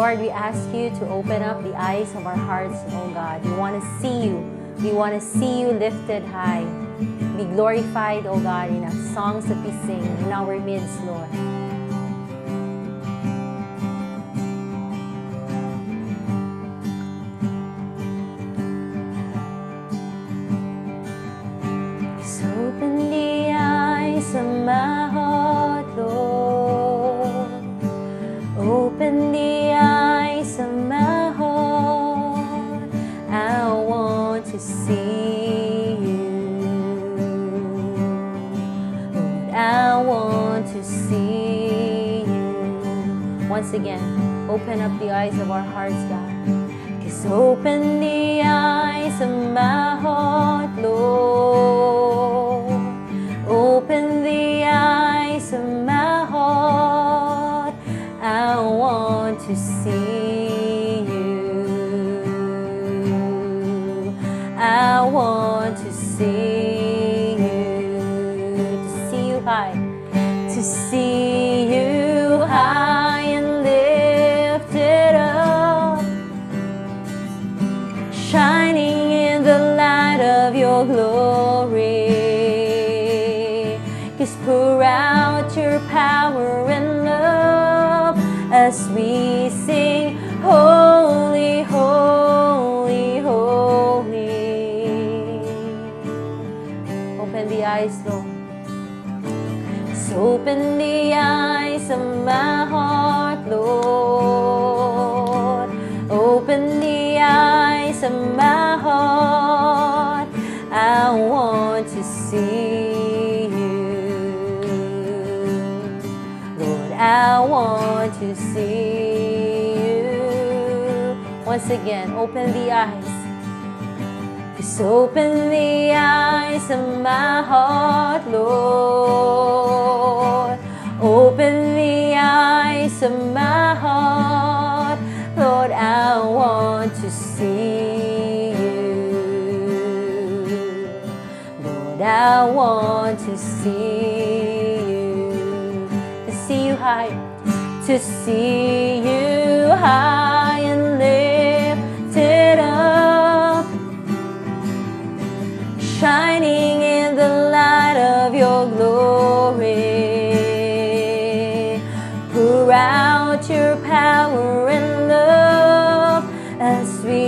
Lord, we ask you to open up the eyes of our hearts, oh God. We want to see you. We want to see you lifted high. Be glorified, oh God, in our songs that we sing, in our midst, Lord. So open the eyes of my heart, Lord. Open the eyes of my heart. I want to see you. Lord, I want to see you. Once again, open up the eyes of our hearts, God. 'Cause open the eyes of my heart, Lord. Open the eyes of my heart. I want to see you. I want to see you. To see you high. To see you high and lifted up, shining in the light of your glory. 'Cause pour out your power and love as we sing, "Holy, holy, holy." Open the eyes, Lord. So open the eyes of my heart, Lord. Open the eyes of my heart. I want to see you. Lord, I want to see you. Once again, open the eyes. 'Cause open the eyes of my heart, Lord. Open the eyes of my heart. Lord, I want to see you. Lord, I want to see you. To see you high. To see you high and lifted up, shining in the light of your glory. Pour out your power and love as we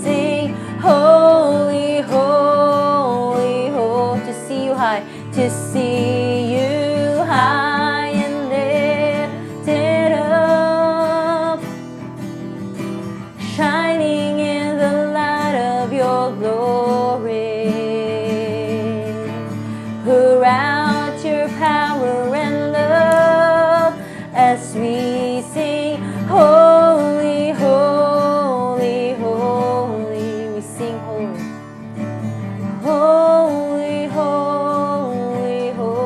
sing, "Holy, holy, holy." To see you high, to see you high and lifted up, shining in the light of your glory. Pour out your power and love as we sing, "Holy, holy, holy." We sing holy. Holy, holy, holy.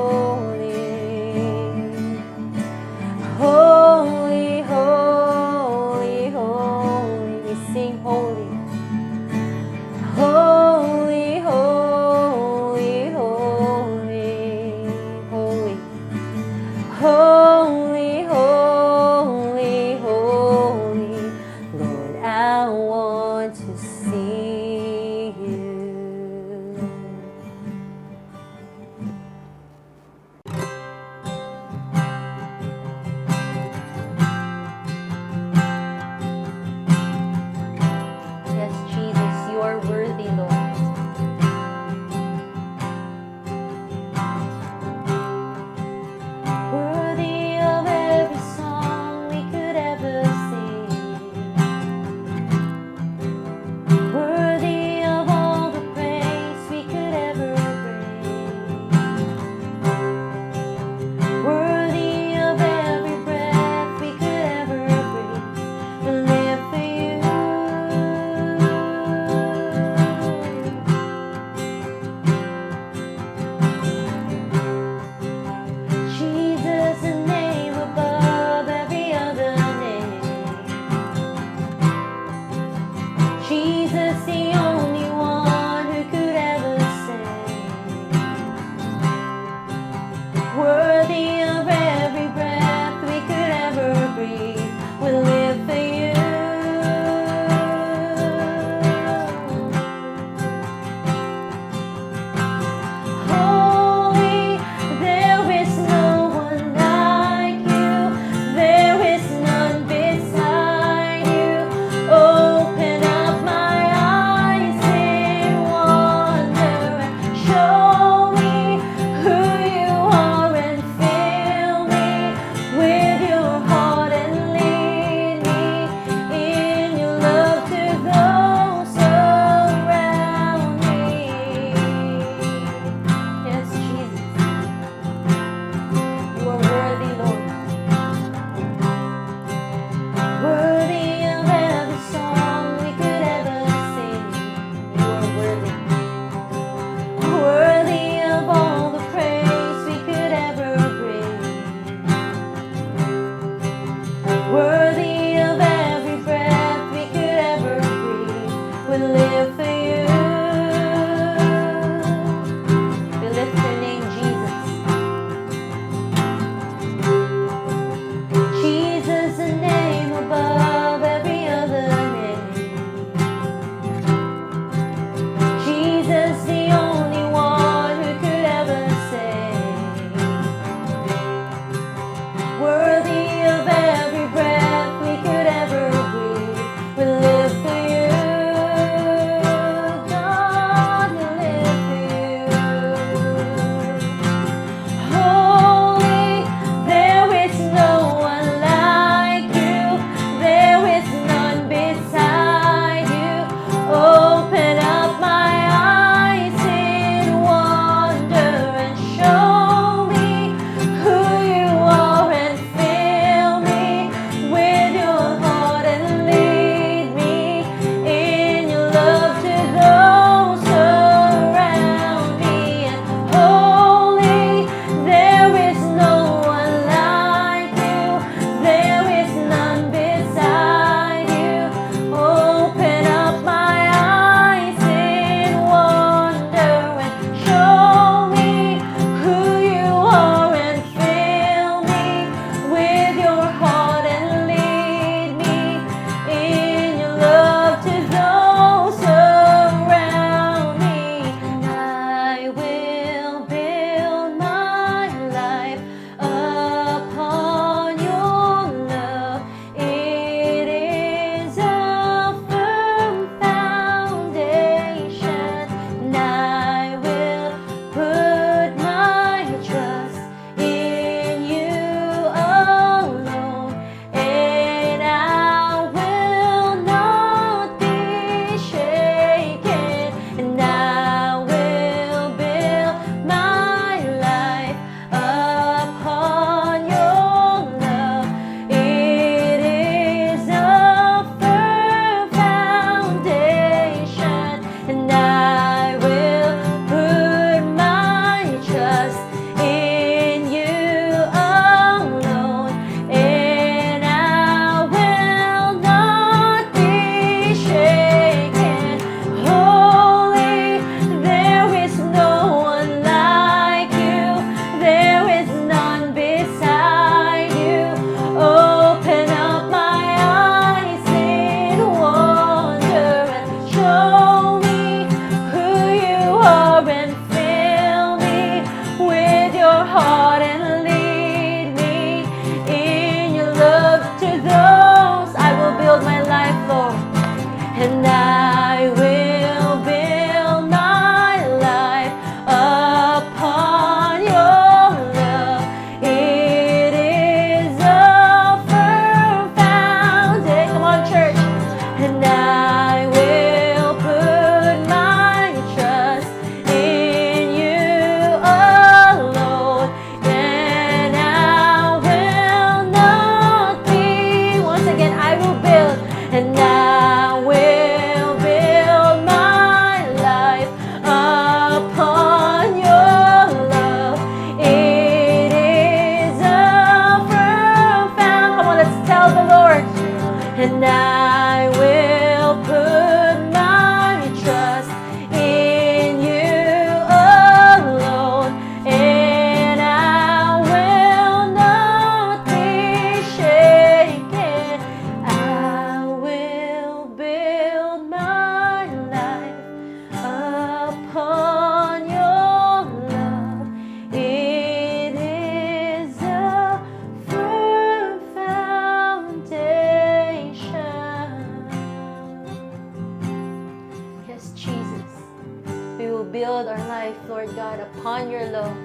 life, Lord God, upon your love.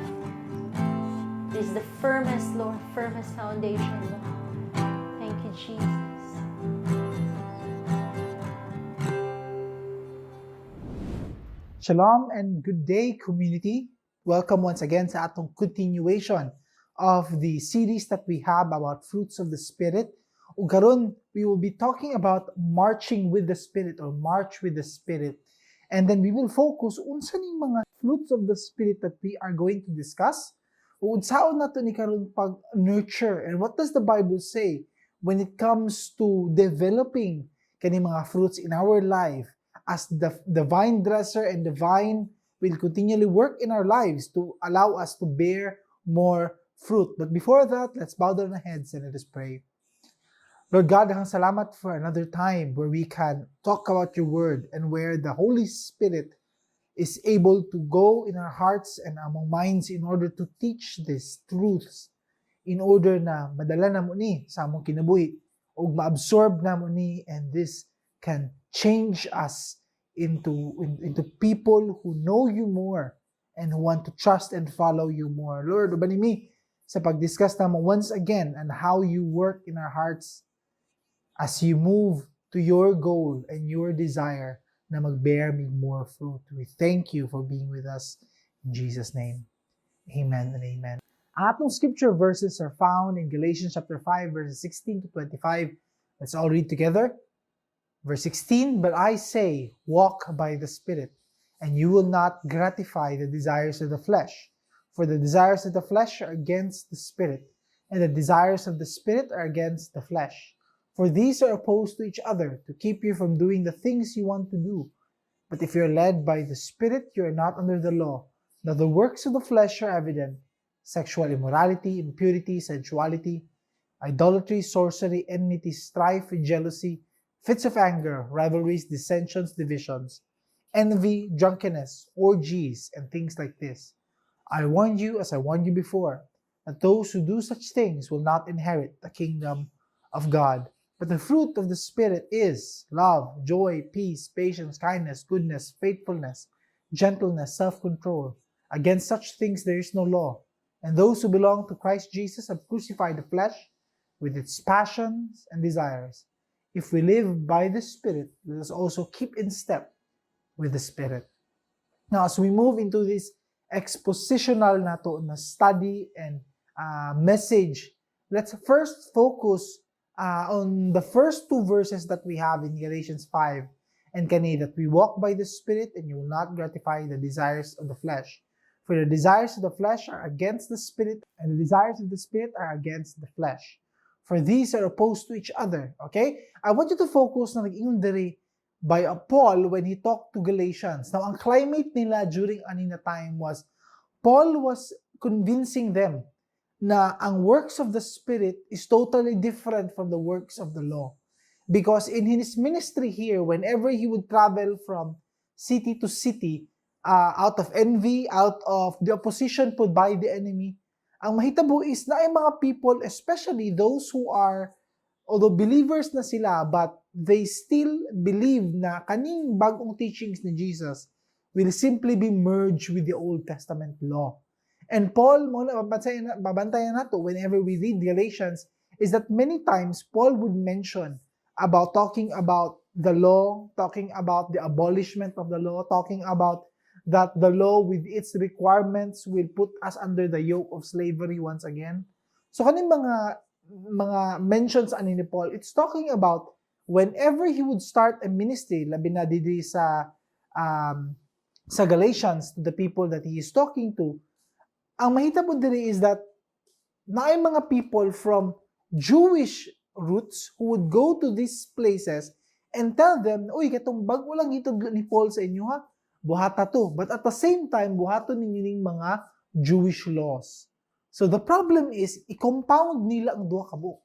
It is the firmest, Lord, firmest foundation, Lord. Thank you, Jesus. Shalom and good day, community. Welcome once again sa atong continuation of the series that we have about fruits of the Spirit. Ug karon, we will be talking about marching with the Spirit or march with the Spirit. And then we will focus unsa ning mga fruits of the Spirit that we are going to discuss. Ug unsaon nato ni karon pag nurture and what does the Bible say when it comes to developing kani mga fruits in our life as the vine dresser and the vine will continually work in our lives to allow us to bear more fruit. But before that, let's bow down our heads and let us pray. Lord God, daghang salamat for another time where we can talk about your word and where the Holy Spirit is able to go in our hearts and among minds in order to teach these truths, in order na madala namo ni sa among kinabuhi ug maabsorb namo ni, and this can change us into people who know you more and who want to trust and follow you more. Lord, uban mi sa pag-discuss namo once again and how you work in our hearts as you move to your goal and your desire na mag-bear mig more fruit. We thank you for being with us. In Jesus' name, amen and amen. Atong scripture verses are found in Galatians chapter 5, verses 16 to 25. Let's all read together. Verse 16, "But I say, walk by the Spirit, and you will not gratify the desires of the flesh. For the desires of the flesh are against the Spirit, and the desires of the Spirit are against the flesh. For these are opposed to each other to keep you from doing the things you want to do. But if you are led by the Spirit, you are not under the law. Now the works of the flesh are evident: sexual immorality, impurity, sensuality, idolatry, sorcery, enmity, strife, jealousy, fits of anger, rivalries, dissensions, divisions, envy, drunkenness, orgies, and things like this. I warn you, as I warned you before, that those who do such things will not inherit the kingdom of God. But the fruit of the Spirit is love, joy, peace, patience, kindness, goodness, faithfulness, gentleness, self control. Against such things there is no law. And those who belong to Christ Jesus have crucified the flesh with its passions and desires. If we live by the Spirit, let us also keep in step with the Spirit." Now, as we move into this expositional nato na study and message, let's first focus on the first two verses that we have in Galatians 5 and kani that we walk by the Spirit and you will not gratify the desires of the flesh. For the desires of the flesh are against the Spirit, and the desires of the Spirit are against the flesh. For these are opposed to each other. Okay? I want you to focus na nag-ingon diri by Paul when he talked to Galatians. Now, ang climate nila during ani na time was Paul was convincing them na ang works of the Spirit is totally different from the works of the law. Because in his ministry here, whenever he would travel from city to city, out of envy, out of the opposition put by the enemy, ang mahitabo is naay mga people, especially those who are, although believers na sila, but they still believe na kaning bagong teachings ni Jesus will simply be merged with the Old Testament law. And Paul, mao na babantayan nato whenever we read Galatians, is that many times Paul would mention about talking about the law, talking about the abolishment of the law, talking about that the law with its requirements will put us under the yoke of slavery once again. So kaning mga mentions ani ni Paul, it's talking about whenever he would start a ministry, labi na diri sa Galatians, to the people that he is talking to, ang mahitabo diri is that naay mga people from Jewish roots who would go to these places and tell them, "Uy, katong bag-o lang gitudlo ni Paul sa inyo ha, buhata to. But at the same time, buhaton ninyo ning mga Jewish laws." So the problem is, i-compound nila ang duha ka buok.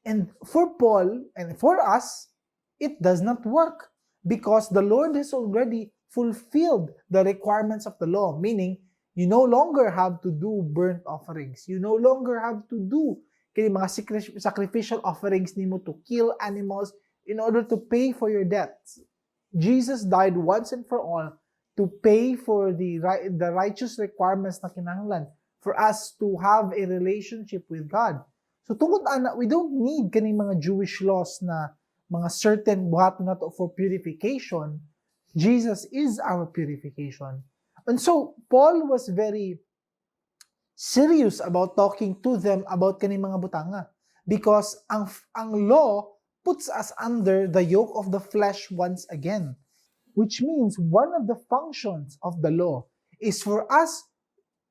And for Paul and for us, it does not work because the Lord has already fulfilled the requirements of the law, meaning you no longer have to do burnt offerings. You no longer have to do kini mga sacrificial offerings nimo to kill animals in order to pay for your debts. Jesus died once and for all to pay for your sins. And To pay for the righteous requirements na kinahanglan for us to have a relationship with God. So tungod ana, we don't need kaning mga Jewish laws na mga certain buhaton nato for purification. Jesus is our purification. And so Paul was very serious about talking to them about kaning mga butanga because ang law puts us under the yoke of the flesh once again, which means one of the functions of the law is for us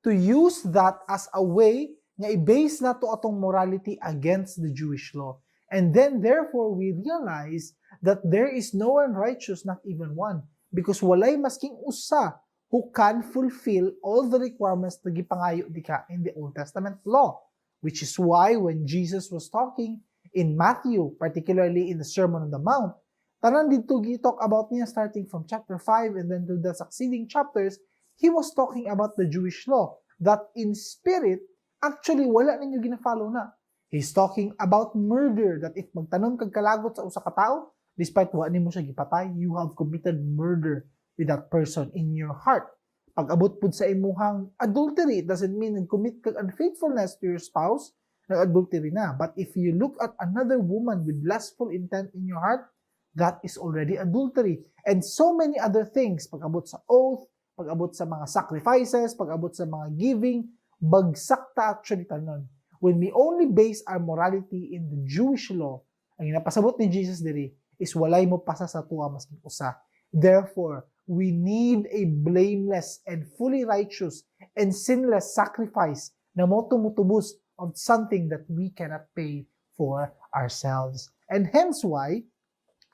to use that as a way nga i-base nato atong morality against the Jewish law. And then therefore we realize that there is no one righteous, not even one, because walay masking usa who can fulfill all the requirements na gipangayo dika in the Old Testament law. Which is why when Jesus was talking in Matthew, particularly in the Sermon on the Mount, tanan didto gi-talk about niya starting from chapter 5 and then to the succeeding chapters, he was talking about the Jewish law that in spirit, actually wala ninyo gina-follow na. He's talking about murder, that if magtanom kag kalagot sa usa ka tawo, despite wa nimo siya gipatay, you have committed murder with that person in your heart. Pag-abot pud sa imuhang adultery, it doesn't mean nag-commit kag unfaithfulness to your spouse, nag-adultery na. But if you look at another woman with lustful intent in your heart, that is already adultery. And so many other things, pag-abot sa oath, pag-abot sa mga sacrifices, pag-abot sa mga giving, bagsak ta actually tanan. When we only base our morality in the Jewish law, ang ginapasabot ni Jesus diri is walay mo pasa sa atoa masking usa. Therefore, we need a blameless and fully righteous and sinless sacrifice na mo tumutubos of something that we cannot pay for ourselves. And hence why,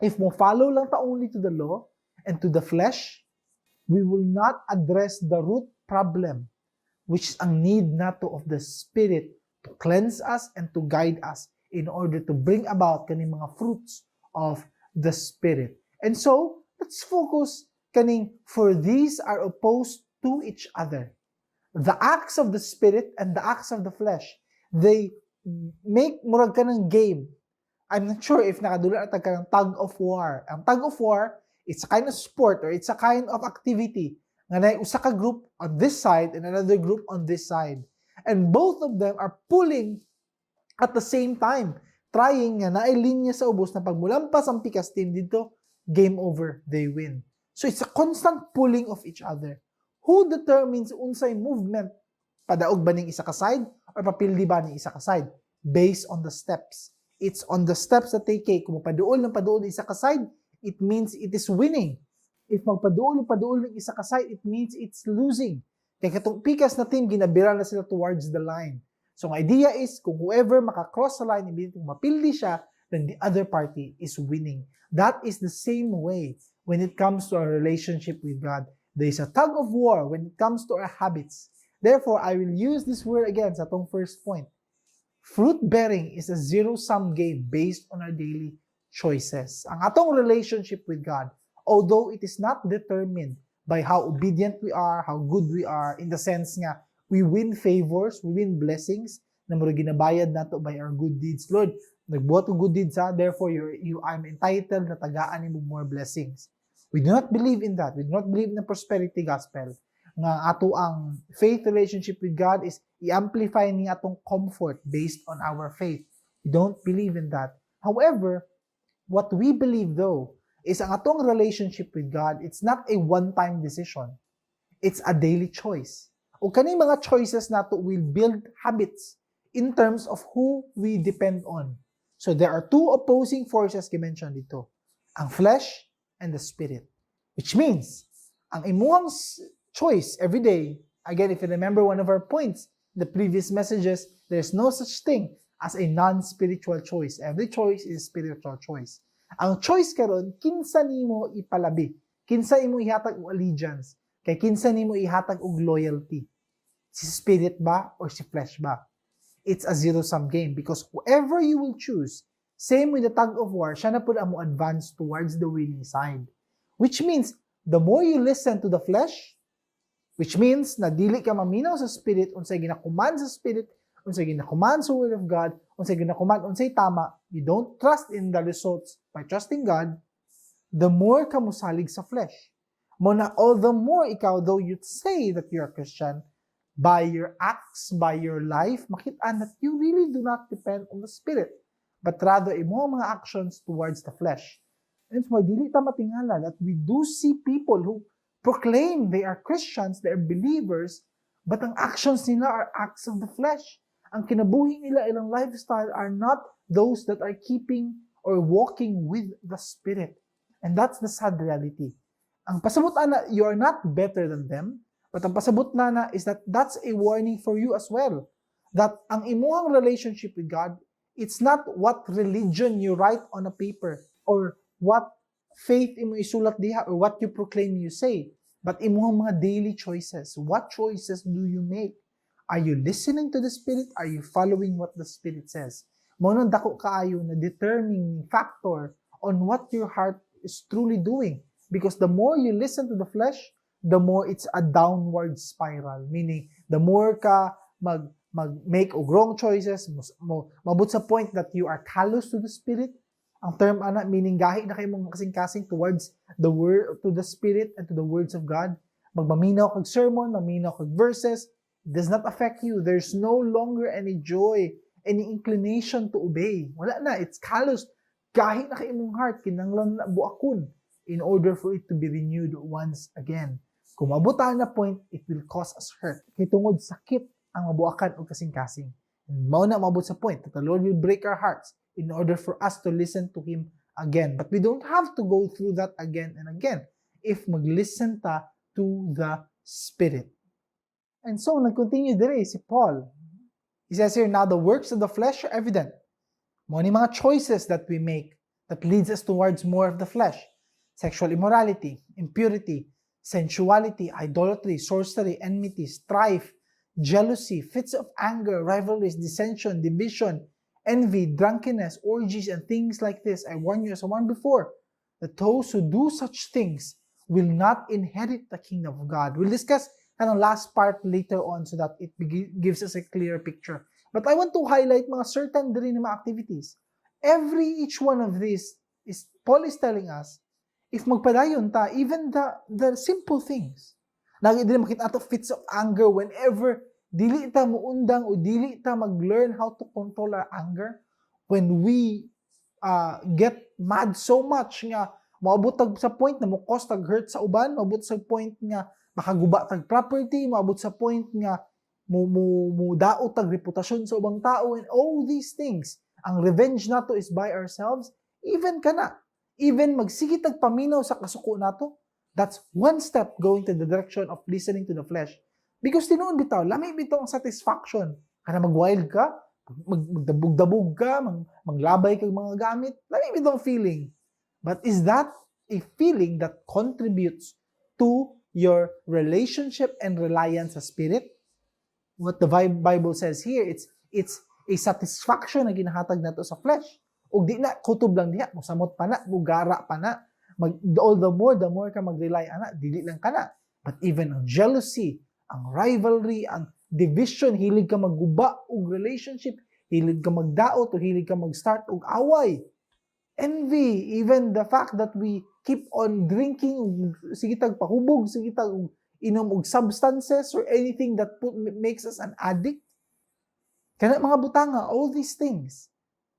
if mo follow lang ta only to the law and to the flesh, we will not address the root problem, which is ang need nato of the Spirit to cleanse us and to guide us in order to bring about kaning mga fruits of the Spirit. And so, let's focus kaning "for these are opposed to each other." The acts of the Spirit and the acts of the flesh, they make murag kanang game. I'm not sure if nakadula na tag kanang tug of war. Ang tug of war, it's a kind of sport or it's a kind of activity nga naay usa ka group on this side and another group on this side. And both of them are pulling at the same time, trying nga naay linya sa ubos na pag mulampas ang pikas team didto, game over, they win. So it's a constant pulling of each other. Who determines unsay movement? Padaog ba ning isa ka side or papildi ba ning isa ka side? Based on the steps. It's on the steps that they take. Kung paduol ng paduol ng isa ka side, it means it is winning. If magpaduol ng paduol ng isa ka side, it means it's losing. Kaya katong pikas na team, ginabira na sila towards the line. So ang idea is, kung whoever makakross sa line, ibig kung mapildi siya, then the other party is winning. That is the same way when it comes to our relationship with God. There is a tug of war when it comes to our habits. Therefore, I will use this word again sa atong first point. Fruit bearing is a zero-sum game based on our daily choices. Ang atong relationship with God, although it is not determined by how obedient we are, how good we are, in the sense nga, we win favors, we win blessings, na murag ginabayad nato by our good deeds. "Lord, nagbuhat og good deeds ha, therefore I'm entitled na tagaan nimo more blessings." We do not believe in that. We do not believe in the prosperity gospel. Nga ato ang faith relationship with God is i-amplify niya atong comfort based on our faith. We don't believe in that. However, what we believe though is ang atong relationship with God, it's not a one-time decision. It's a daily choice. O kaning mga choices nato will build habits in terms of who we depend on. So there are two opposing forces gimention didto. Ang flesh and the spirit. Which means, ang imuhang choice every day, again, if you remember one of our points in the previous messages, there's no such thing as a non-spiritual choice. Every choice is spiritual choice. Ang choice karon, kinsa nimo ipalabi? Kinsa imo ihatag og allegiance? Kay kinsa nimo ihatag og loyalty? Si spirit ba or si flesh ba? It's a zero-sum game because whoever you will choose, same with the tug of war, siya na pud ang mo advance towards the winning side. Which means, the more you listen to the flesh, which means na dili ka maminaw sa spirit, unsay ginakuman sa spirit, unsay ginakuman sa word of God, unsay ginakuman, unsay tama, you don't trust in the results by trusting God, the more ka musalig sa flesh. Mao na all the more ikaw, though you say that you're a Christian, by your acts, by your life, makita that you really do not depend on the Spirit, but rather imo mga actions towards the flesh. And it's why dili ta matingala that we do see people who proclaim they are Christians, they are believers, but ang actions nila are acts of the flesh. Ang kinabuhi nila, ilang lifestyle are not those that are keeping or walking with the Spirit. And that's the sad reality. Ang pasabot ana, you are not better than them, but ang pasabot na is that that's a warning for you as well. That ang imuhang relationship with God, it's not what religion you write on a paper or what faith imo isulat diha or what you proclaim you say, but imuhang mga daily choices. What choices do you make? Are you listening to the Spirit? Are you following what the Spirit says? Mao nang dako kaayo na determining factor on what your heart is truly doing. Because the more you listen to the flesh, the more it's a downward spiral. Meaning, the more ka mag make og wrong choices, mo mabot sa point that you are callous to the Spirit. Ang term ana meaning gahi na kay mong kasing-kasing towards the word, to the Spirit and to the words of God. Magmaminaw kag sermon, maminaw kag verses, it does not affect you. There's no longer any joy, any inclination to obey. Wala na, it's callous. Gahi na kay imong heart, kinanglan na buakon in order for it to be renewed once again. Kung maabot na point, it will cause us hurt. Kay tungod sakit ang mabuakan og kasing-kasing. And mao na maabot sa point that the Lord will break our hearts in order for us to listen to Him again. But we don't have to go through that again and again if mag-listen ta to the Spirit. And so, nag-continue dire si Paul. He says here, "Now the works of the flesh are evident." Mao ni mga choices that we make that leads us towards more of the flesh. Sexual immorality, impurity, sensuality, idolatry, sorcery, enmity, strife, jealousy, fits of anger, rivalries, dissension, division, envy, drunkenness, orgies, and things like this. I warn you, as I warned before, that those who do such things will not inherit the kingdom of God. We'll discuss kanang last part later on so that it gives us a clearer picture. But I want to highlight mga certain diri na mga activities. Every each one of these is Paul is telling us if magpadayon ta, even the simple things. Lagi din makita ato fits of anger whenever dili ta muundang o dili ta mag-learn how to control our anger, when we get mad so much nga moabot tag sa point na mo cause tag hurt sa uban, moabot sa point nga makaguba tag property, moabot sa point nga mo daot tag reputasyon sa ubang tao and all these things. Ang revenge nato is by ourselves. Even kana, even magsige tag paminaw sa kasuko nato, that's one step going to the direction of listening to the flesh. Because tinuod bitaw, lami bitaw ang satisfaction. Kana mag-wild ka, magdabog-dabog ka, manglabay kag mga gamit, lami bitaw ang feeling. But is that a feeling that contributes to your relationship and reliance sa Spirit? What the Bible says here, it's a satisfaction na ginahatag nato sa flesh. Ug di na kutob lang diha, mosamot pa na, mugara pa na. All the more ka mag-rely ana, dili lang kana. But even ang jealousy, ang rivalry, ang division, hilig ka magguba og relationship, hilig ka magdaot o hilig ka mag-start og away. Envy, even the fact that we keep on drinking, sige tag pahubog, sige tag inom og substances or anything that makes us an addict. Kana mga butanga, all these things.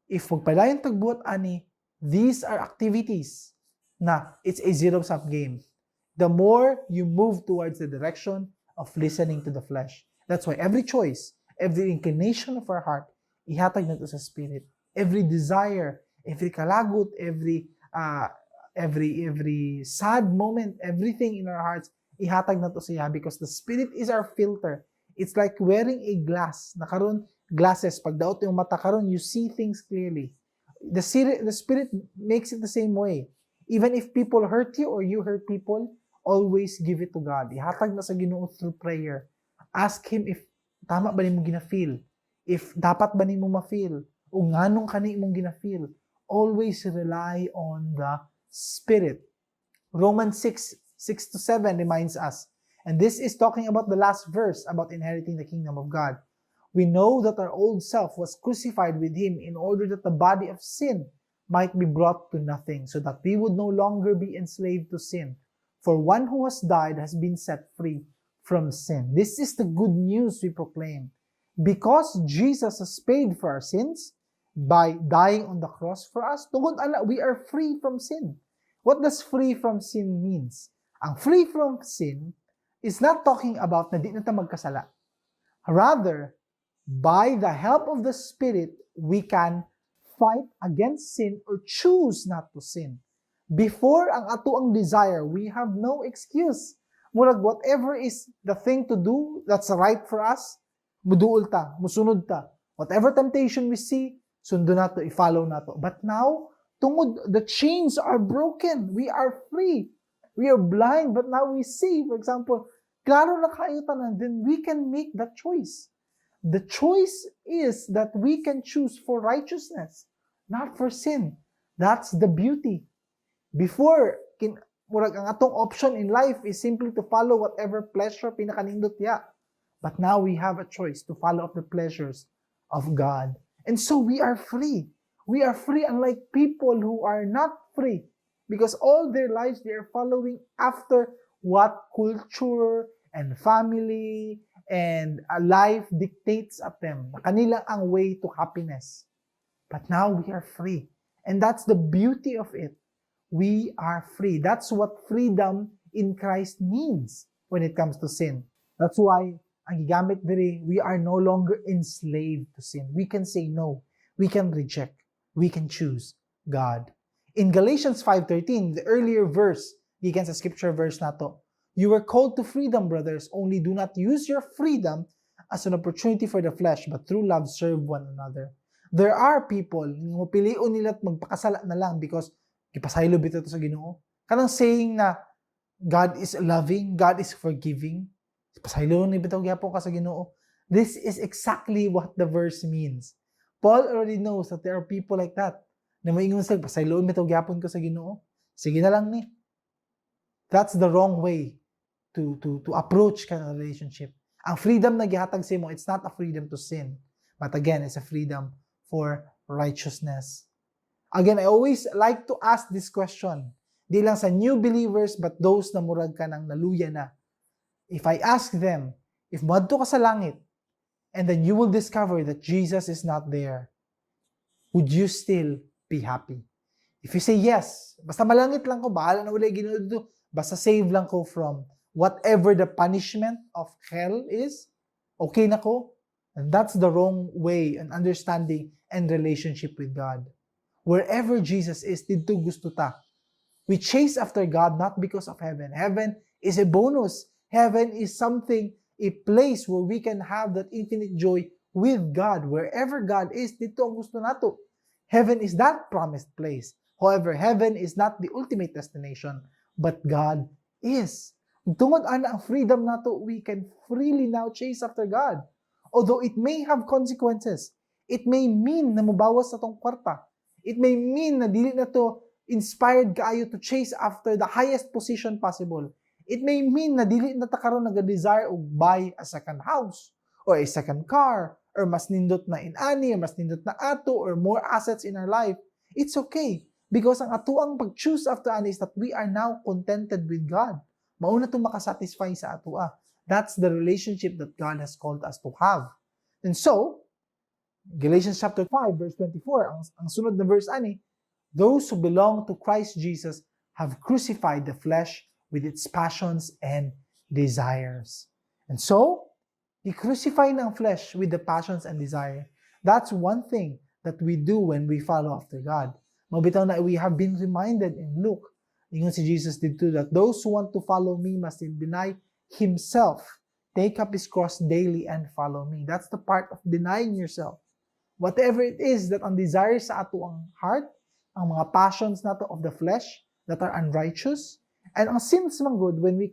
If magpadayon tag buhat ani, these are activities na it's a zero-sum game. The more you move towards the direction of listening to the flesh. That's why every choice, every inclination of our heart, ihatag nato sa Spirit. Every desire, every kalagot, every sad moment, everything in our hearts, ihatag nato siya because the Spirit is our filter. It's like wearing a glass. Na karon glasses, pag daot yung mata karon, you see things clearly. The Spirit makes it the same way. Even if people hurt you or you hurt people, always give it to God. Ihatag na sa Ginoo through prayer. Ask Him if tama ba nimo gina-feel, if dapat ba nimo ma-feel, o nganong kani imong gina-feel. Always rely on the Spirit. Romans 6:6 to 7 reminds us, and this is talking about the last verse about inheriting the kingdom of God. "We know that our old self was crucified with Him in order that the body of sin might be brought to nothing, so that we would no longer be enslaved to sin. For one who has died has been set free from sin. This is the good news we proclaim. Because Jesus has paid for our sins by dying on the cross for us, tungod ana, we are free from sin. What does "free from sin" means? Ang "free from sin" is not talking about na di na ta magkasala. Rather, by the help of the Spirit, we can fight against sin or choose not to sin. Before, ang atoang desire, we have no excuse. Murag whatever is the thing to do that's right for us, muduol ta, musunod ta. Whatever temptation we see, sundo nato, i-follow nato. But now, tungod the chains are broken, we are free. We are blind, but now we see. For example, klaro na kaayo tanan, then we can make that choice. The choice is that we can choose for righteousness, not for sin. That's the beauty. Before, murag ang atong option in life is simply to follow whatever pleasure pinakanindot ya. But now we have a choice to follow up the pleasures of God. And so we are free. We are free, unlike people who are not free because all their lives they are following after what culture and family and a life dictates at them. Kanila ang way to happiness. But now we are free. And that's the beauty of it. We are free. That's what freedom in Christ means when it comes to sin. That's why ang gigamit diri, we are no longer enslaved to sin. We can say no. We can reject. We can choose God. In Galatians 5:13, the earlier verse, gikan sa scripture verse nato, "You were called to freedom, brothers, only do not use your freedom as an opportunity for the flesh, but through love serve one another." There are people nga mopilion nila at magpakasala na lang because gipasaylo bitaw to sa Ginoo. Kanang saying na God is loving, God is forgiving. Pasaylo ni bitaw gyapon ka sa Ginoo. This is exactly what the verse means. Paul already knows that there are people like that. Na moingon sila, "Pasayloon bitaw gyapon ko sa Ginoo. Sige na lang ni." That's the wrong way to approach kind of relationship. Ang freedom na gihatag sa imo, it's not a freedom to sin. But again, it's a freedom for righteousness. Again, I always like to ask this question. Di lang sa new believers, but those na murag ka nang naluya na. If I ask them, if moadto ka sa langit, and then you will discover that Jesus is not there, would you still be happy? If you say yes, "Basta malangit lang ko, bahala na wala Ginoo dito, basta save lang ko from whatever the punishment of hell is, okay na ko," and that's the wrong way and understanding and relationship with God. Wherever Jesus is, didto gusto ta. We chase after God not because of heaven. Heaven is a bonus. Heaven is something, a place where we can have that infinite joy with God. Wherever God is, didto ang gusto nato. Heaven is that promised place. However, heaven is not the ultimate destination, but God is. Tungod ana ang freedom nato, we can freely now chase after God. Although it may have consequences, it may mean na mubawas sa atong kwarta. It may mean na dili na to inspired kaayo to chase after the highest position possible. It may mean na dili na ta karon naga-desire og buy a second house or a second car or mas nindot na inani or mas nindot na ato or more assets in our life. It's okay because ang atoang pag-choose after ani is that we are now contented with God. Mao na to makasatisfy sa atoa. That's the relationship that God has called us to have. And so, Galatians chapter 5 verse 24, ang sunod na verse ani, "Those who belong to Christ Jesus have crucified the flesh with its passions and desires." And so, i-crucify ng flesh with the passions and desire. That's one thing that we do when we follow after God. Mao bitaw na we have been reminded in Luke, ingon si Jesus didto that those who want to follow me must deny himself, take up his cross daily and follow me. That's the part of denying yourself. Whatever it is that ang desire sa atoang heart, ang mga passions nato of the flesh that are unrighteous, and ang sins man gud, when we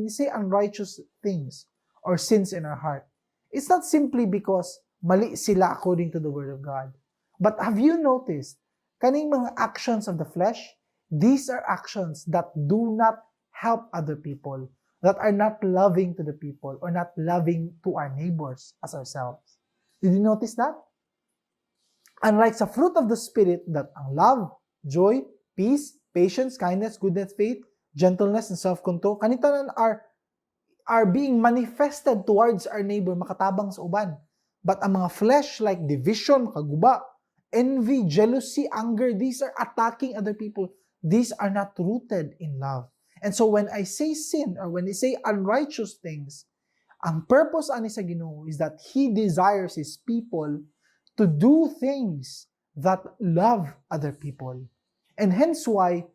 say unrighteous things or sins in our heart, it's not simply because mali sila according to the Word of God. But have you noticed, kaning mga actions of the flesh, these are actions that do not help other people, that are not loving to the people, or not loving to our neighbors as ourselves. Did you notice that? Unlike sa fruit of the Spirit, that ang love, joy, peace, patience, kindness, goodness, faith, Gentleness and self-control. Kani tanan are being manifested towards our neighbor, makatabang sa uban. But ang mga flesh like division, makaguba, envy, jealousy, anger, these are attacking other people. These are not rooted in love. And so when I say sin or when I say unrighteous things, ang purpose ani sa Ginoo is that He desires His people to do things that love other people. And hence why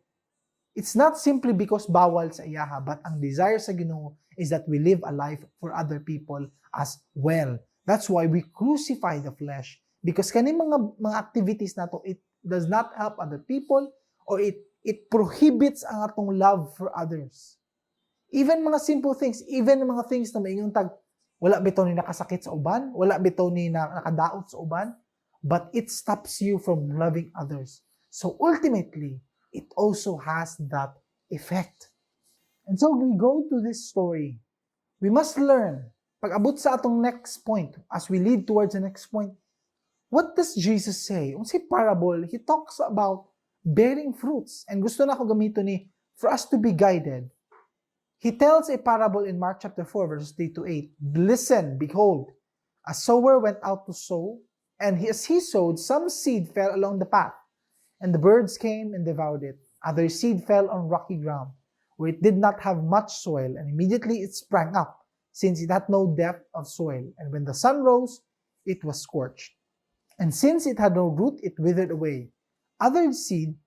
it's not simply because bawal sa iyaha, but ang desire sa Ginoo is that we live a life for other people as well. That's why we crucify the flesh, because kani mga activities nato, it does not help other people or it prohibits ang atong love for others. Even mga simple things, even mga things na maingon tag wala bitaw ni nakasakit sa uban, wala bitaw ni nakadaot sa uban, but it stops you from loving others. So ultimately, it also has that effect. And so we go to this story. We must learn, pag abot sa atong next point, as we lead towards the next point, what does Jesus say? Unsay parable, he talks about bearing fruits. And gusto nako gamiton ni for us to be guided. He tells a parable in Mark chapter 4, verses 3 to 8. "Listen, behold, a sower went out to sow, and as he sowed, some seed fell along the path, and the birds came and devoured it. Other seed fell on rocky ground, where it did not have much soil, and immediately it sprang up, since it had no depth of soil. And when the sun rose, it was scorched. And since it had no root, it withered away. Other seed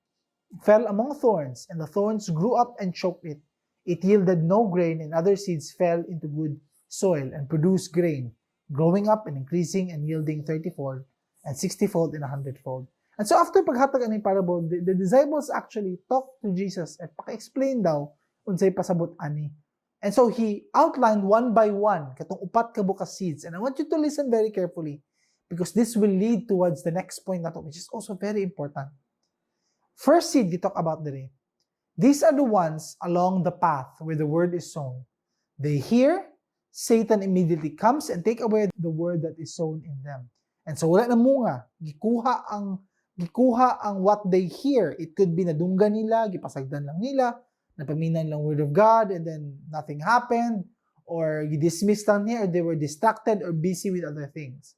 fell among thorns, and the thorns grew up and choked it. It yielded no grain, and other seeds fell into good soil and produced grain, growing up and increasing and yielding 30-fold and 60-fold and 100-fold." And so after paghatag ani parable, the disciples actually talked to Jesus at paka-explain daw unsay pasabot ani. And so he outlined one by one katong upat ka buok ka seeds. And I want you to listen very carefully because this will lead towards the next point nato, which is also very important. First seed we talk about today. These are the ones along the path where the word is sown. They hear, Satan immediately comes and take away the word that is sown in them. And so wala na munga, gikuha ang what they hear. It could be nadunggan nila, gipasagdan lang nila, napaminaw lang word of God and then nothing happened, or gidismiss lang niya, or they were distracted or busy with other things.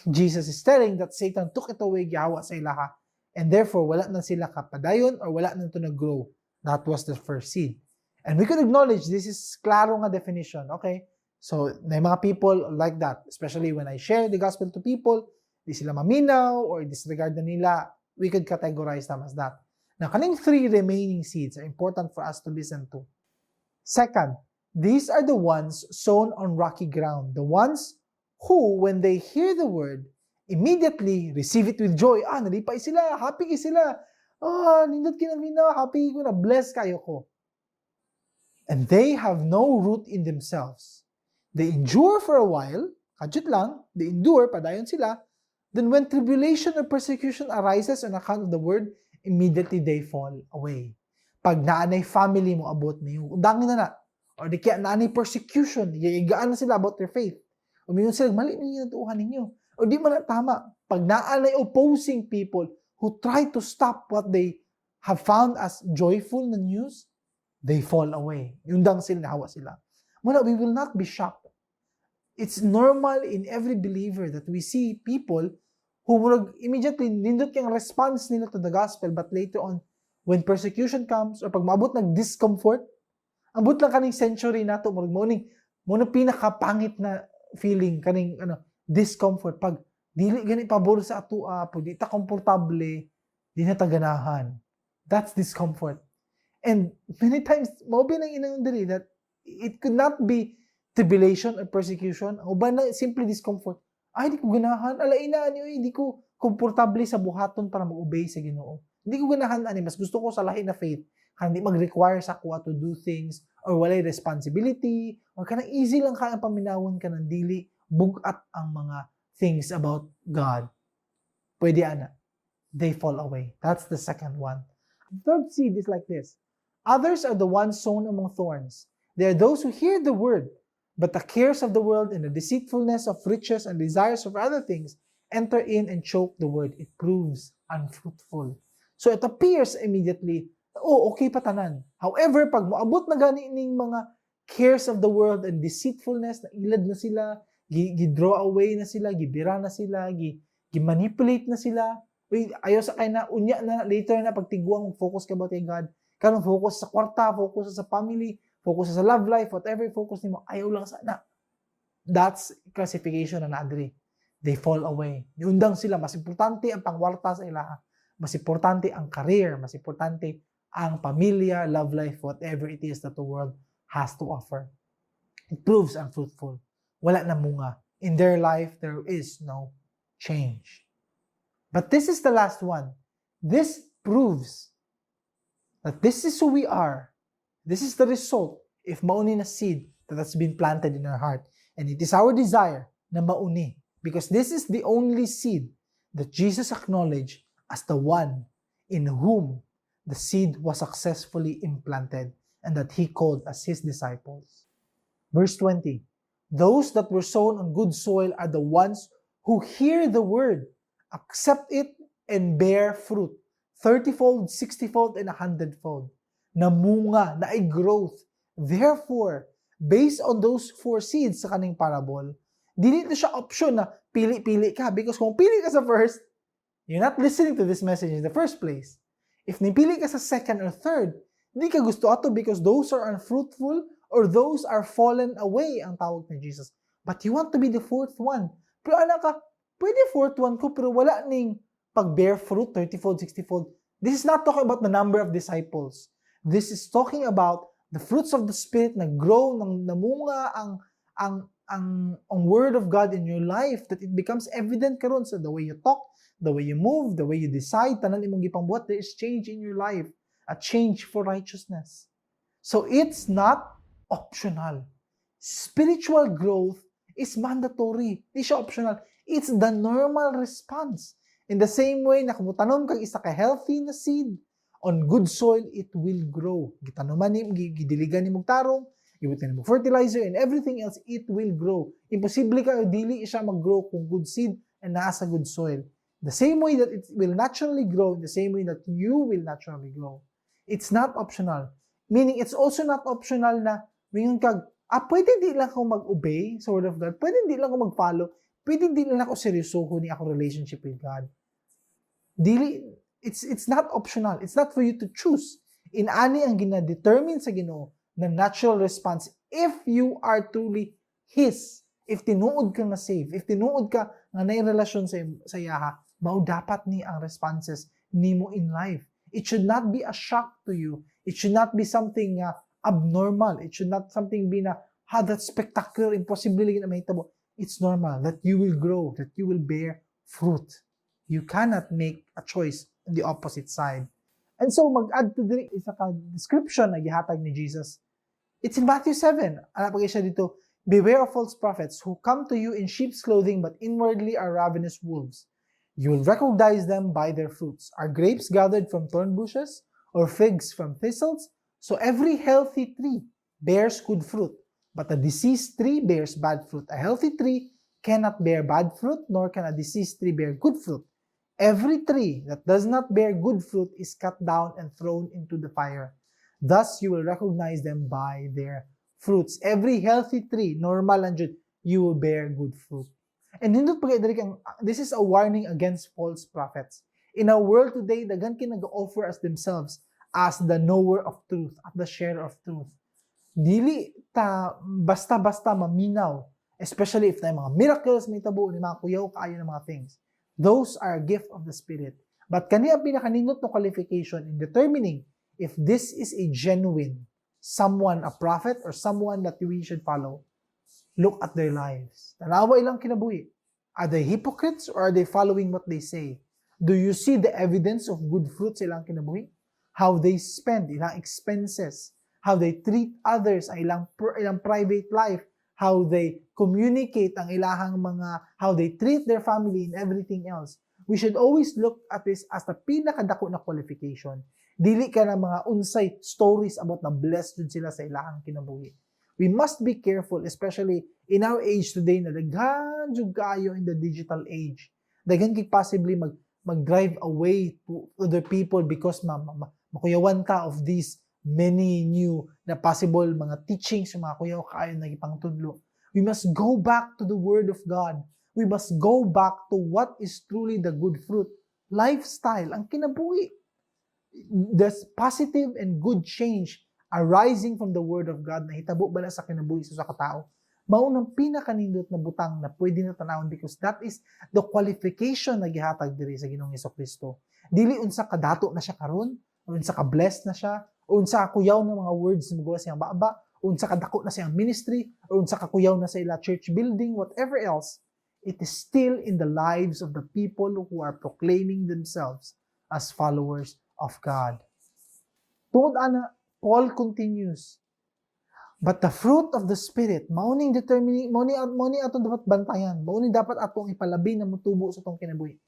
Jesus is telling that Satan took it away, gihawa sa ilaha, and therefore wala na sila kapadayon or wala na to nag-grow. That was the first seed. And we could acknowledge this is klaro nga definition, okay? So, may mga people like that, especially when I share the gospel to people, di sila maminaw or disregard na nila, we could categorize them as that. Now, kaning three remaining seeds are important for us to listen to. Second, these are the ones sown on rocky ground, the ones who, when they hear the word, immediately receive it with joy. Ah, nalipay sila, happy kay sila. Ah, nindot kinaminaw, happy ko na, bless kayo ko. And they have no root in themselves. They endure for a while, kadyot lang, they endure, padayon sila. Then when tribulation or persecution arises on account of the word, immediately they fall away. Pag naanay family mo abot niyo, undangin na na. Or di kaya naanay persecution, giigaan na sila about their faith. O mingon sila, "Mali ninyo natuuhan ninyo. O di man na tama." Pag naanay opposing people who try to stop what they have found as joyful na news, they fall away. Yundang sila, nahawa sila. Muna, we will not be shocked. It's normal in every believer that we see people who murag immediately nindot kang response nila to the gospel, but later on, when persecution comes or pag maabot nag discomfort, ambot lang kaning century nato, murag mo na pinakapangit na feeling kaning ano, discomfort, pag dili gani pabor sa ato, pag di ta komportable, di na ta ganahan. That's discomfort. And many times mao ba nang ingon diri that it could not be tribulation or persecution. Ang uban na simply discomfort. "Ay, di ko ganahan. Alain na, ani, oy, di ko komportable sa buhaton para mag-obey sa Ginoo. Hindi ko ganahan ani, mas gusto ko sa lahi na faith. Kanang di mag-require sa ako to do things or walay responsibility or kanang easy lang ka ang paminawon, kanang dili bugat ang mga things about God." Pwede ana. They fall away. That's the second one. The third seed is like this. Others are the ones sown among thorns. They are those who hear the word, but the cares of the world and the deceitfulness of riches and desires of other things enter in and choke the word. It proves unfruitful. So it appears immediately, Oh, okay pa tanan. However, pag moabot na gani ning mga cares of the world and deceitfulness, na ilad na sila, gi-draw away na sila, gibira na sila, gi-manipulate na sila. Uy, ayaw sa kay na unya na later na pagtiguang, focus ka ba kay God? Karon focus sa kwarta, focus sa family, focus sa love life, whatever focus nimo, ayaw lang sana. That's classification na naa diri. They fall away. Niundang sila, mas importante ang pangwarta sa ilaha. Mas importante ang career, mas importante ang pamilya, love life, whatever it is that the world has to offer. It proves unfruitful. Wala na munga. In their life, there is no change. But this is the last one. This proves that this is who we are. This is the result if mao ni na seed that has been planted in our heart. And it is our desire na mao ni, because this is the only seed that Jesus acknowledged as the one in whom the seed was successfully implanted and that he called as his disciples. Verse 20: "Those that were sown on good soil are the ones who hear the word, accept it, and bear fruit, 30-fold, 60-fold, and 100-fold." Namunga, naay growth. Therefore, based on those four seeds sa kaning parable, dili to siya option na pili-pili ka, because kung pili ka sa first, you're not listening to this message in the first place. If nipili ka sa second or third, di ka gusto ato because those are unfruitful or those are fallen away ang tawag ni Jesus. But you want to be the fourth one. Pero ana ka, pwede fourth one ko pero wala ning pag-bear fruit, 30-fold, 60-fold. This is not talking about the number of disciples. This is talking about the fruits of the Spirit na grow, nang namunga ang word of God in your life, that it becomes evident karon sa the way you talk, the way you move, the way you decide, tanan imong gipangbuhat, there is change in your life, a change for righteousness. So it's not optional. Spiritual growth is mandatory. Di siya optional. It's the normal response. In the same way na kung tanom kag isa ka healthy na seed on good soil, it will grow. Gitanuman ni, gidiligan nimo tarong, gibutan nimo fertilizer and everything else, it will grow. Imposible ka dili siya mag-grow kung good seed and naa sa good soil. The same way that it will naturally grow, in the same way that you will naturally grow. It's not optional. Meaning, it's also not optional na mingon kag, "Ah, pwede di lang ako mag-obey sa word of God, pwede di lang ako mag-follow, pwede di lang ako seryoso ni ako relationship with God." Dili, it's not optional. It's not for you to choose. Inani ang gina-determine sa Ginoo na natural response if you are truly His. If tinuod ka na save, if tinuod ka nga naay relasyon sa iyaha, mao dapat ni ang responses nimo in life. It should not be a shock to you. It should not be something abnormal. It should not something be na, "Ha, that's spectacular, imposible lagi na mahitabo." It's normal that you will grow, that you will bear fruit. You cannot make a choice on the opposite side. And so, mag-add to diri isa ka description na gihatag ni Jesus. It's in Matthew 7. Ana pa siya dito, "Beware of false prophets who come to you in sheep's clothing but inwardly are ravenous wolves. You will recognize them by their fruits. Are grapes gathered from thorn bushes or figs from thistles? So every healthy tree bears good fruit, but a diseased tree bears bad fruit. A healthy tree cannot bear bad fruit, nor can a diseased tree bear good fruit. Every tree that does not bear good fruit is cut down and thrown into the fire. Thus you will recognize them by their fruits." Every healthy tree, normal lang jud, you will bear good fruit. And nindot pa diri kang this is a warning against false prophets. In our world today, daghan kay nag-offer as themselves as the knower of truth, at the sharer of truth. Dili ta basta-basta maminaw, especially if na mga miracles may tabo ni mga kuyaw kaayo ng mga things. Those are a gift of the Spirit. But kani ang pinakanindot no qualification in determining if this is a genuine someone, a prophet, or someone that we should follow. Look at their lives. Tanawa ilang kinabuhi. Are they hypocrites or are they following what they say? Do you see the evidence of good fruit sa ilang kinabuhi? How they spend, ilang expenses, how they treat others, ang ilang private life, how they communicate ang ilahang mga, how they treat their family and everything else. We should always look at this as the pinakadako na qualification. Dili ka na mga unsay stories about na blessed jud sila sa ilahang kinabuhi. We must be careful, especially in our age today na daghan jud kaayo in the digital age. Daghan kay possibly mag-drive away to other people because ma, ma, Makuyawan ta of these many new na possible mga teachings sa mga kuyaw kaayo na gipangtudlo. We must go back to the Word of God. We must go back to what is truly the good fruit. Lifestyle, ang kinabuhi. The positive and good change arising from the Word of God na hitabo ba na sa kinabuhi sa usa ka tawo. Mao nang pinakanindot na butang na pwede na tanawon because that is the qualification na gihatag diri sa Ginoong Kristo. Dili unsa kadato na siya karon, o unsa ka blessed na siya, o unsa ka kuyaw na mga words na magawa siyang baba, o unsa kadako na siyang ministry, o unsa kakuyaw na sa ila church building, whatever else, it is still in the lives of the people who are proclaiming themselves as followers of God. Tungod ana, Paul continues, "But the fruit of the Spirit," mao ning determining, mao ni atong dapat bantayan, mao ni dapat atong ipalabi na mutubo sa atong kinabuhi.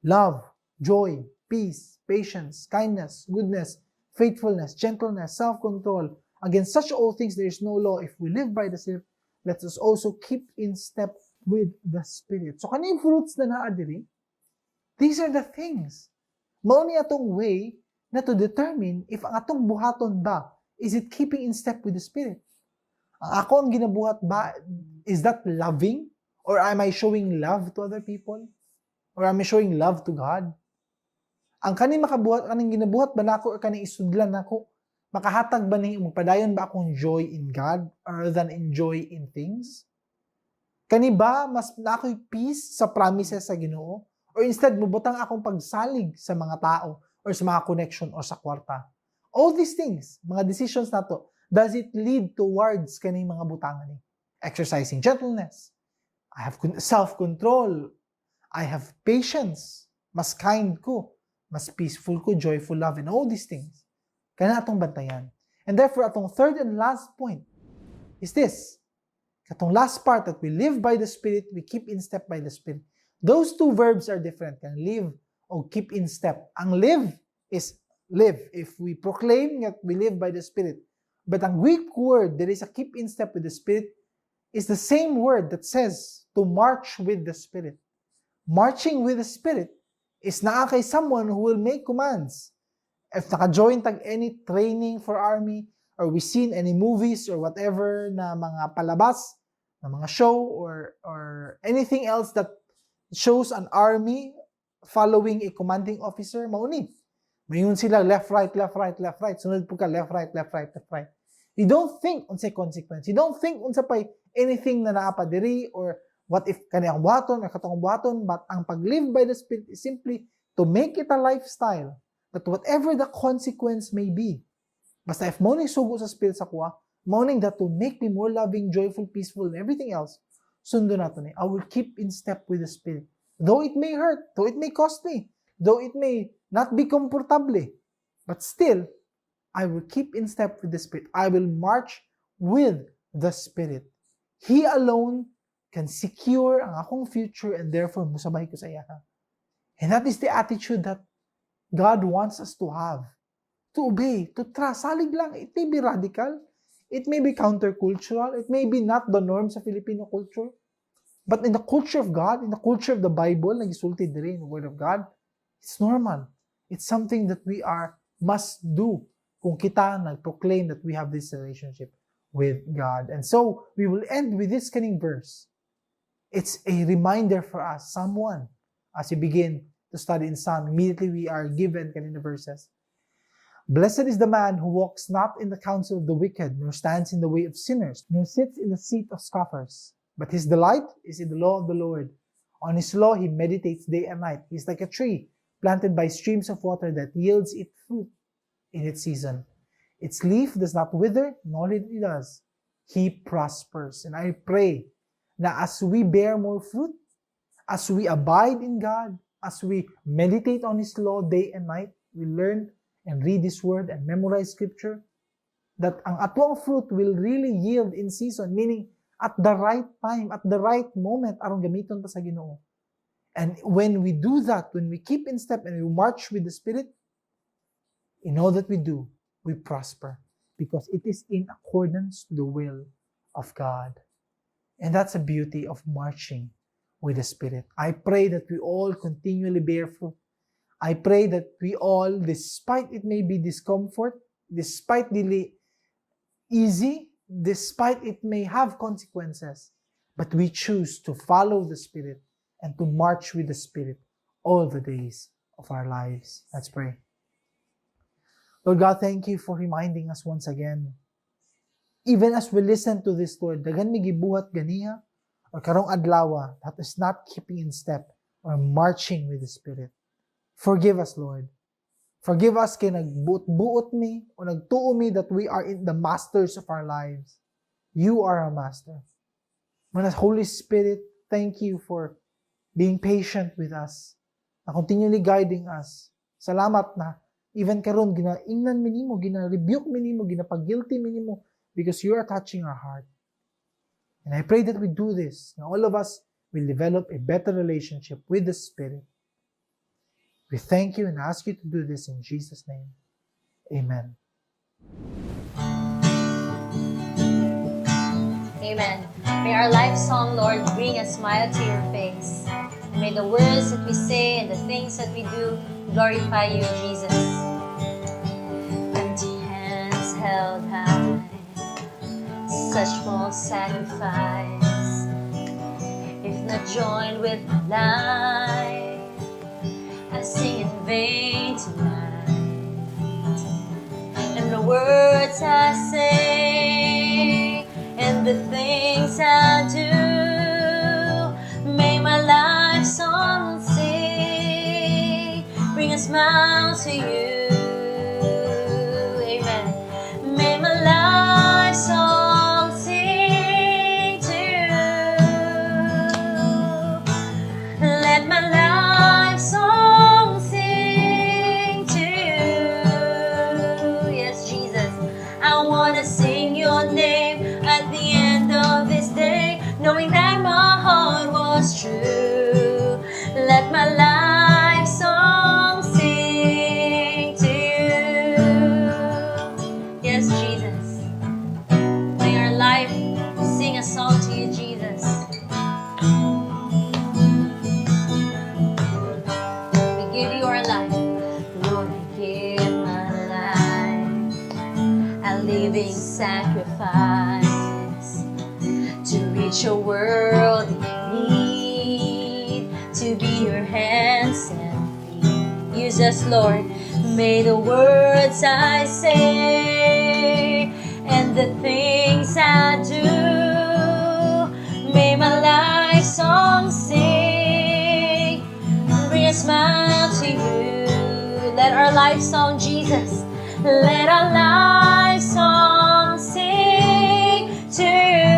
"Love, joy, peace, patience, kindness, goodness, faithfulness, gentleness, self-control. Against such all things there is no law. If we live by the Spirit, let us also keep in step with the Spirit." So kaning fruits na naa diri, these are the things. Mao ni atong way na to determine if ang atong buhaton ba, is it keeping in step with the Spirit? Ang ako ang ginabuhat ba, is that loving? Or am I showing love to other people? Or am I showing love to God? Ang kaning makabuhat, kaning ginabuhat ba nako or kaning isudlan nako, makahatag ba ni, magpadayon ba akong joy in God rather than in joy in things? Kani ba mas naa ko'y peace sa promises sa Ginoo? Or instead, mubutang akong pagsalig sa mga tao or sa mga connection or sa kwarta? All these things, mga decisions nato, does it lead towards kaning mga butangan ni? Exercising gentleness. I have self-control. I have patience. Mas kind ko. Mas peaceful ko, joyful love, and all these things. Kana atong bantayan. And therefore, atong third and last point is this. Katong last part, that we live by the Spirit, we keep in step by the Spirit. Those two verbs are different. Kan live o keep in step. Ang live is live. If we proclaim that we live by the Spirit. But ang Greek word there is a keep in step with the Spirit is the same word that says to march with the Spirit. Marching with the Spirit is naa kay someone who will make commands. If naka-join tag any training for army or we seen any movies or whatever na mga palabas, na mga show or anything else that shows an army following a commanding officer, mao ni. Mayon sila left, right, left, right, left, right. Sunod pud ka left, right, left, right, left, right. You don't think unsay consequence. You don't think unsa pay anything na naa pa diri or what if kani ang buhaton or katong buhaton, but ang pag-live by the Spirit is simply to make it a lifestyle that whatever the consequence may be, basta if mao ning sugo sa Spirit sa akoa, mao ning that to make me more loving, joyful, peaceful, and everything else, sundo nato ni. I will keep in step with the Spirit. Though it may hurt, though it may cost me, though it may not be comfortable, but still, I will keep in step with the Spirit. I will march with the Spirit. He alone can secure ang akong future and therefore musabay ko sa iya. And that is the attitude that God wants us to have. To obey, to trust. Salig lang. It may be radical. It may be countercultural. It may be not the norm sa Filipino culture. But in the culture of God, in the culture of the Bible, nagisulti diri in the Word of God, it's normal. It's something that we are must do kung kita nag-proclaim that we have this relationship with God. And so, we will end with this kaning verse. It's a reminder for us, Psalm 1, as we begin to study in Psalm, immediately we are given kanina verses. "Blessed is the man who walks not in the counsel of the wicked, nor stands in the way of sinners, nor sits in the seat of scoffers. But his delight is in the law of the Lord. On his law he meditates day and night. He is like a tree planted by streams of water that yields its fruit in its season. Its leaf does not wither, nor it does. He prospers." And I pray na as we bear more fruit, as we abide in God, as we meditate on His law day and night, we learn and read His Word and memorize Scripture, that ang atuang fruit will really yield in season, meaning at the right time, at the right moment, aron gamiton ta sa Ginoo. And when we do that, when we keep in step and we march with the Spirit, in all that we do, we prosper because it is in accordance to the will of God. And that's the beauty of marching with the Spirit. I pray that we all continually bear fruit. I pray that we all, despite it may be discomfort, despite dili easy, despite it may have consequences, but we choose to follow the Spirit and to march with the Spirit all the days of our lives. Let's pray. Lord God, thank you for reminding us once again. Even as we listen to this, Lord, daghan mi gibuhat ganiha or karong adlaw that is not keeping in step or marching with the Spirit. Forgive us, Lord. Forgive us kay nagbuot-buot mi o nagtuo mi that we are in the masters of our lives. You are our master. Mana, Holy Spirit, thank you for being patient with us, na continually guiding us. Salamat na even karon ginaingnan mi nimo, gina-rebuke mi nimo, ginapag-guilty mi nimo because you are touching our heart. And I pray that we do this, na all of us will develop a better relationship with the Spirit. We thank you and ask you to do this in Jesus' name. Amen. Amen. May our life song, Lord, bring a smile to your face. And may the words that we say and the things that we do glorify you, Jesus. Empty hands held high, such small sacrifice. If not joined with my life, I sing in vain tonight. And the words I say and the things I do, may my life song sing, bring a smile to you. Amen. May my life song sing to you. Let my life song sing to you. Yes, Jesus, I want to sing your name at the end of this day, knowing that my heart was true. Let my life song sing to you. Yes, Jesus. May our life sing a song to you, Jesus. We give you our life. Lord, I give my life a living sacrifice to reach a world in need, to be your hands and feet. Use us, Lord. May the words I say and the things I do, may my life song sing, bring a smile to you. Let our life song, Jesus, let our life song sing to you.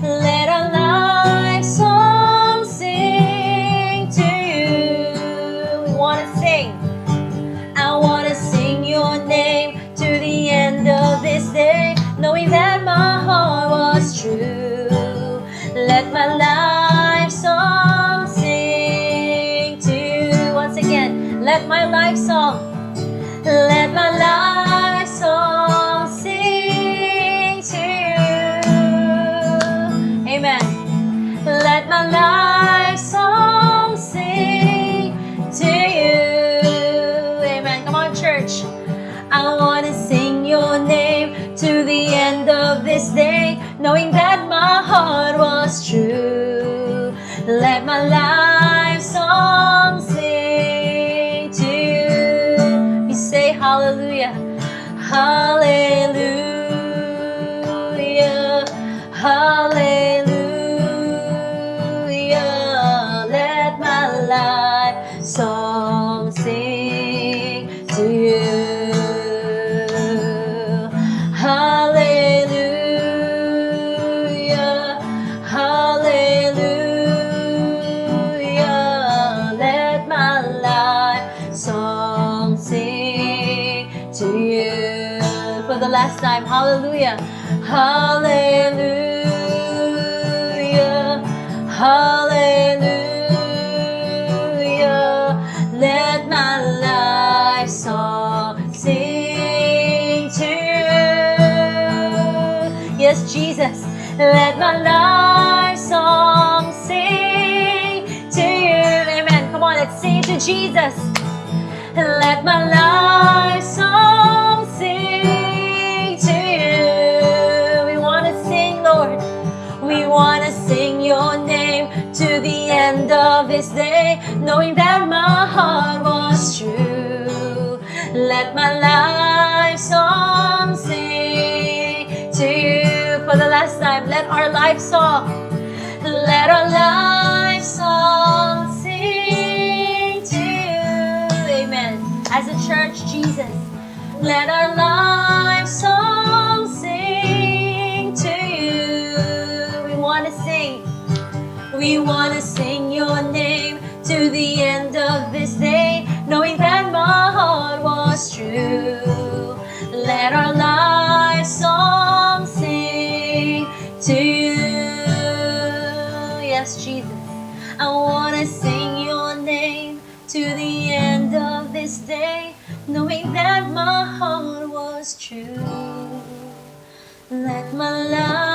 Let our life song sing to you. We want to sing. I want to sing your name to the end of this day, knowing that my heart was true. Let my life song sing to you. Once again, let my life song, let my life song sing to you. Amen. Let my life song sing to you. Amen. Come on, church. I want to sing your name to the end of this day, knowing that my heart was true. Let my life song sing to you. We say hallelujah, hallelujah, hallelujah. Let my life song sing to you. Hallelujah, hallelujah. Let my life song sing to you. For the last time, hallelujah, hallelujah, hallelujah. Let my life song sing to you. Yes, Jesus, let my life song sing to you. Amen. to Jesus. Let my life song sing to you. We want to sing, Lord. We want to sing your name to the end of this day, knowing that my heart was true. Let my life song sing to you for the last time. Let our life song, let our life song sing to you. Amen. As a church, Jesus, let our life song sing to you. We want to sing. We want to sing your name to the end of this day, knowing that my heart was true. Let our life song sing to you. Yes, Jesus, I want to sing your name to the end of this day, knowing that my heart was true. Let my life